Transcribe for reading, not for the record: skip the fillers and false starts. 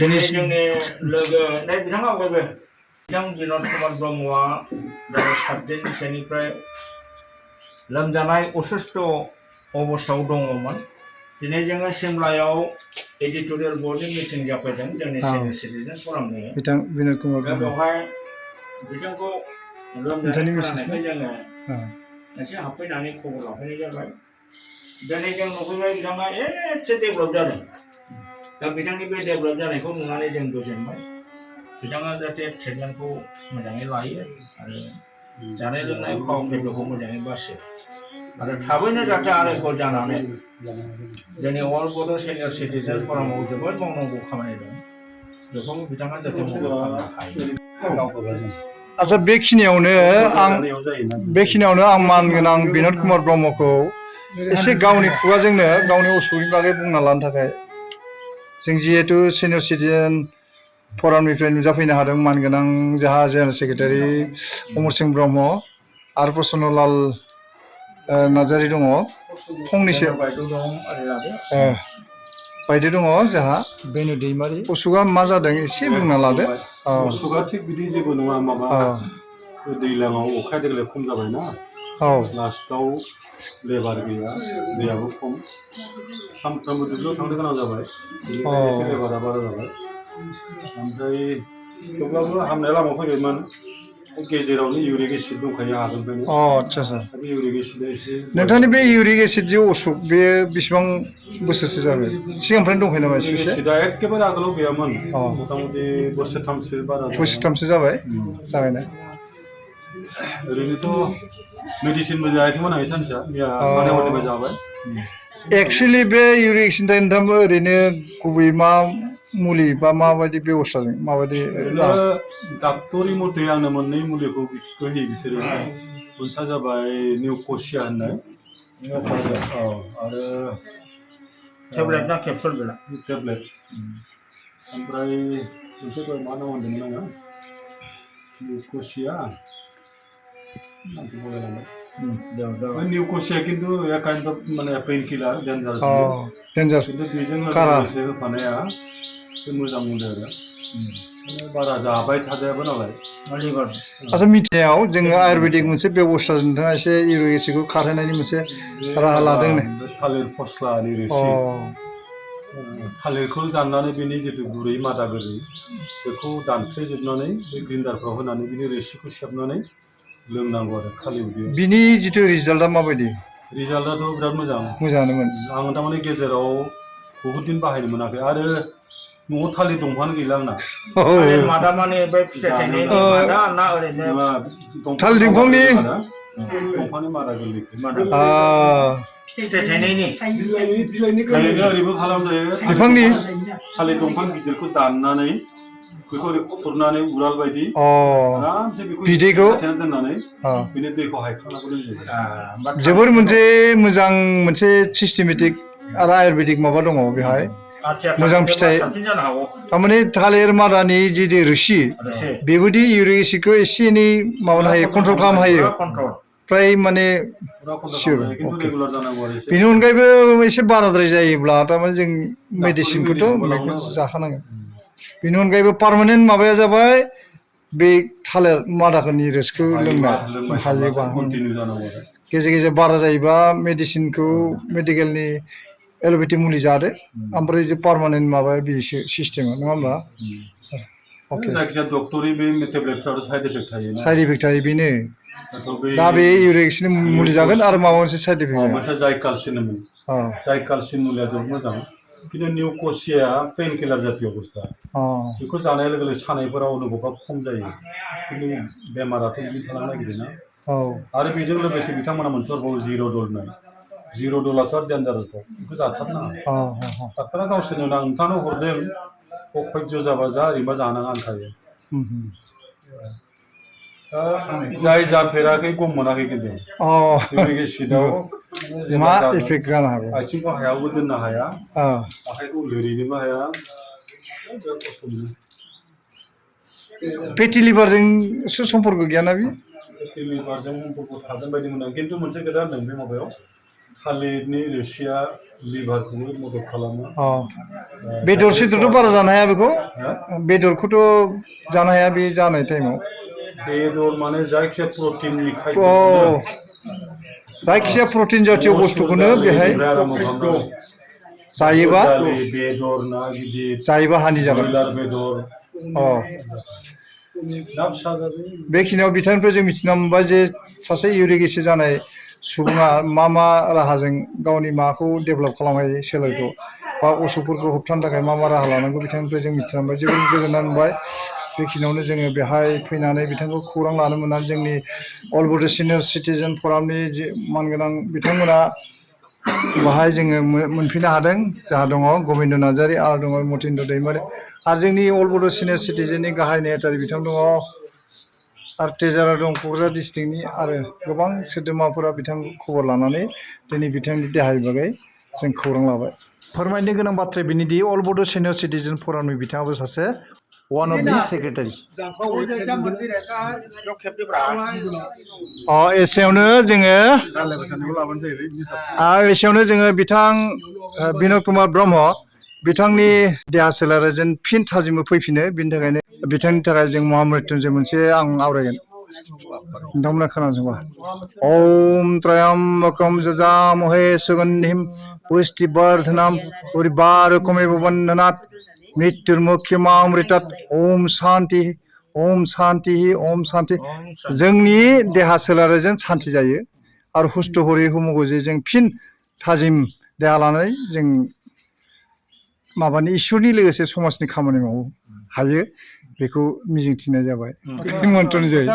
दिनै जोंनि लोगो बिथाङा आवगायबो बिथां बिन'द कुमार ब्रह्मआ दानि 7 दिननिफ्राय लोमजानाय असुस्थ' अबस्थायाव दङमोन। दिनै जोङो सिमलायाव एडिटरियेल बर्डनि मिटिं जाफैदों जोंनि सिनियर सिटिजेन फरामनि बिथां बिन'द कुमार ब्रह्म बेवहाय बिथांखौ लोमजानाय खोनानायखाय जोङो एसे हाबफैनानै खबर लाफैनाय जाबाय। दिनै जों नुफैबाय बिथाङा एसे डेभेलप जादों। दा बिथांनि बे डेभेलप जानायखौ नुनानै जों गोजोनबाय। बिथाङा जाहाथे ट्रिटमेन्टखौ मोजाङै लायो आरो जानाय लोंनाय फाव फेद'खौ मोजाङै बासो आरो थाबैनो जाहाथे आरोग्य जानानै जोंनि अल बड' सिनियर सिटिजेन फरामाव जोबोद मावनांगौ खामानि दं बेखौ बिथाङा जाहाथे मदद खालामनो हायो। आচ্ছা बेखिनियावनो आं मानगोनां बिन'द कुमार ब्रह्मखौ एसे गावनि खुगाजोंनो गावनि असुखनि बागै बुंना लानो थाखाय जों जिहेतु सिनियर सिटिजेन फरामनिफ्राय नुजाफैनो हादों मानगोनां जोंहा जेनेरेल सेक्रेटारि अमर सिंह ब्रह्म आरो प्रसन्नलाल नार्जारि दङ फंनैसो बायदि दङ जोंहा बेनु दैमारि असुखआ मा जादों एसे बुंना लादो। असुखआ थिग बिदि जेबो नङा माबा दैज्लाङाव अखाया देग्लाय खम जाबायना लास्टआव लेबार गैया दैयाबो खम सानफ्रामबो दुब्लियाव थांनो गोनां जाबाय बेनिखायनो एसे लेबारा बारा जाबाय। ओमफ्राय थेवब्लाबो हामनाय लामायाव फैबायमोन गेजेरावनो इउरिक एसिड दंखायो आगोलनिफ्रायनो। आচ্ছা आচ্ছা बे इउरिक एसिडआ एसे नोंथांनि बे इउरिक एसिड जे असुख बेयो बेसेबां बोसोरसो जाबाय सिगांनिफ्रायनो दंखायो नामा एसे? एसिडआ एखेबारे आगोलाव गैयामोन मथा-मथि बोसोरथामसो बारा बोसोरथामसो जाबाय जाबायना ओरैनोथ' मेडिसिनबो जायाखैमोन आं सानसेया माने हरनिफ्राय जाबाय। एक्सुवेलि बे इउरिक एसिड नोंथांबो ओरैनो गुबै मा मुलि बा माबायदि बेबस्थाजों माबायदि डाक्टरि मथे आंनो मोननै मुलिखौ होयो बिसोरो मोनसेया जाबाय निउक'सिया होननाय आरो टेब्लेट ना केपसुल बेला टेब्लेट ओमफ्राय मोनसे मा नाम होनदोंमोन आङो निउक'सिया निउक'सिया खिन्थु ए काइन्ड अफ माने पेइन किलार डेन्जारास खिन्थु बेजों लोगोसे होफानाया मोजां मुलि आरो बारा जाबाय थाजायाबो नालाय। आচ্ছা मिथिनायाव जोङो आयुर्वेदिक मोनसे बेबस्था नोंथाङा एसे इउरिक एसिडखौ खारहोनायनि मोनसे राहा लादों थालिर फस्लानि रोसि थालिरखौ दाननानै बिनि जितु गुरै मादा गोरै बेखौ दानफ्लेजोबनानै बे ग्रिन्डारफ्राव होनानै बिनि रोसिखौ सेबनानै लोंनांगौ आरो खालि उदैयाव। बिनि जितु रिजाल्टआ माबायदि? रिजाल्टआथ' बिराद मोजाङानोमोन। आं थारमाने गेजेराव बहुद दिन बाहायनो मोनाखै आरो न'आव थालिर दंफां गैला आंना। थालिर मादा माने बे फिथाइ थायनायनि मादा ना ओरैनो थालिर दंफांनि दंफांनि मादा गोरलैखौ फिथाइ थायनायनि बिलाइनि ओरैबो खालामजायो बिफांनि थालिर दंफां गिदिरखौ दाननानै बेखौ ओरै खुरनानै उराल बायदि आरामसे बेखौ बिदैखौ दोननानै बिनि दैखौ हायखांनांगौ लोंजायो। जोबोर मोनसे मोजां मोनसे सिस्टेमेटिक आरो आयुर्वेदिक माबा दङ बेहाय मोजां फिथाइ थारमाने थालिर मादानि जि रोसि बेबायदि इउरिक एसिडखौ एसे एनै माबानो हायो कन्ट्रल खालामनो हायो फ्राय माने बेनि अनगायैबो एसे बाराद्राय जायोब्ला थारमाने जों मेडिसिनखौथ' जाखानांगोन। बेनि अनगायैबो पार्मानेन्ट माबाया जाबाय बे थालिर मादाखौनि रोसिखौ लोंनाय हायोबा गेजेर गेजेर बारा जायोबा मेडिसिनखौ मेडिकेलनि एल'पेथि मुलि जादो ओमफ्राय जे पार्मानेन्ट माबाया बेसो सिस्टेमा नङा होमबा? जायखिजाया डक्टरि बे टेब्लेटफ्राव साइड इफेक्ट थायो। साइड इफेक्ट थायो बेनो दा बे इउरिक एसिडनि मुलि जागोन आरो माबा मोनसे साइड इफेक्ट जागोन। मोनसे जाय केलसिन मुलिया जोबोद मोजां खिन्थु निउक'सिया पेइन किलार जातिय बुस्थु बेखौ जानाय लोगो लोगो सानायफोराव अनुभबा खम जायो खिन्थु बेमाराथ' बिदि थालांनो नागिरोना आरो बेजों लोगोसे बिथांमोना मोनसे हरबावो जिर' दल होननाय जिर' दलाथ' डेन्जारास बेखौ जाथारनाङा डाक्टारा गावसोरनो नोंथांनो हरदों अखयज' जाबा जा ओरैनोबा जानाङा होनखायो। जाय जाफेराखै गम मोनाखै खिन्थु इउरिक एसिडआव मा इफेक्ट जानो हागौ आथिंखौ हायावबो दोननो हाया आखाइखौ लोरिनोबो हाया बिराद खस्थ' मोनो। फेटि लिभारजों सम्पर्क गैयाना बे? फेटि लिभारजों सम्पर्क थागोन बायदि मोनदों खिन्थु मोनसे खोथा होनदों बे माबायाव थालिरनि रोसिया लिभारखौबो मदद खालामो अ बेदर सेदरथ' बारा जानो हाया बेखौ बेदरखौथ' जानो हाया बे जानाय टाइमाव बेदर माने जायखिया प्रटिननि अ खाद्य जायखिजाया प्रटिन जातीय बुस्थुखौनो बेहाय जायोबा बेदर ना गिदिर जायोबा हानि जागोन ब्रयलार बेदर अ ना फिसा जाजायो बेखिनियाव बिथांनिफ्राय जों मिथिना मोनबाय जे सासे इउरिक एसिड जानाय सुबुङा मा राहाजों गावनि माखौ डेभेलप खालामनो हायो सोलेरखौ बा असुखफोरखौ होबथानो थाखाय मा राहा लानांगौ बिथांनिफ्राय जों मिथिना मोनबाय जोबोद गोजोननाय मोनबाय बेखिनियावनो जोङो बेहाय फैनानै बिथांखौ खौरां लानो मोननानै जोंनि अल बड' सिनियर सिटिजेन फरामनि जि मानगोनां बिथांमोना बाहाय जोङो मोनफैनो हादों जोंहा दङ गबिन्द नार्जारि आरो दङ मतिन्द्र दैमारि आरो जोंनि अल बड' सिनियर सिटिजेननि गाहाय नेहाथारि बिथां दङ आरो ट्रेजारार दं क'क्राझार डिस्ट्रिक्टनि आरो गोबां सोद्रोमाफोरा बिथांखौ खबर लानानै दिनै बिथांनि देहानि बागै जों खौरां लाबाय फोरमायनो गोनां बाथ्राया बेनोदि अल बड' सिनियर सिटिजेन फरामनि बिथाङाबो सासे वान अफ दि सेक्रेटारि एसेयावनो जोङो आरो एसेयावनो जोङो बिथां बिनय कुमार ब्रह्म बिथांनि देहा सोलेरा जेन फिन थाजिमै फैफिनो बिनि थाखायनो बिथांनि थाखाय जों महामृत्युन्जय मोनसे आं आवरायगोन नोंथांमोना खोनासंबा ओम त्रयम्बकं यजामहे सुगन्धिं पुष्टिवर्धनम् उर्वारुकमिव बन्धनात् मृत्युर्मुक्षयमामृतात् ओम शान्ति ओम शान्ति ओम शान्ति जोंनि देहा सोलेरा जेन शान्ति जायो आरो हुस्थ' हरै हुमगजे जों फिन थाजिम देहा लानानै जों माबानि इसोरनि लोगोसे समाजनि खामानि मावो हायो बेखौ मिजिंथिनाय जाबाय मन्त्रनि जायो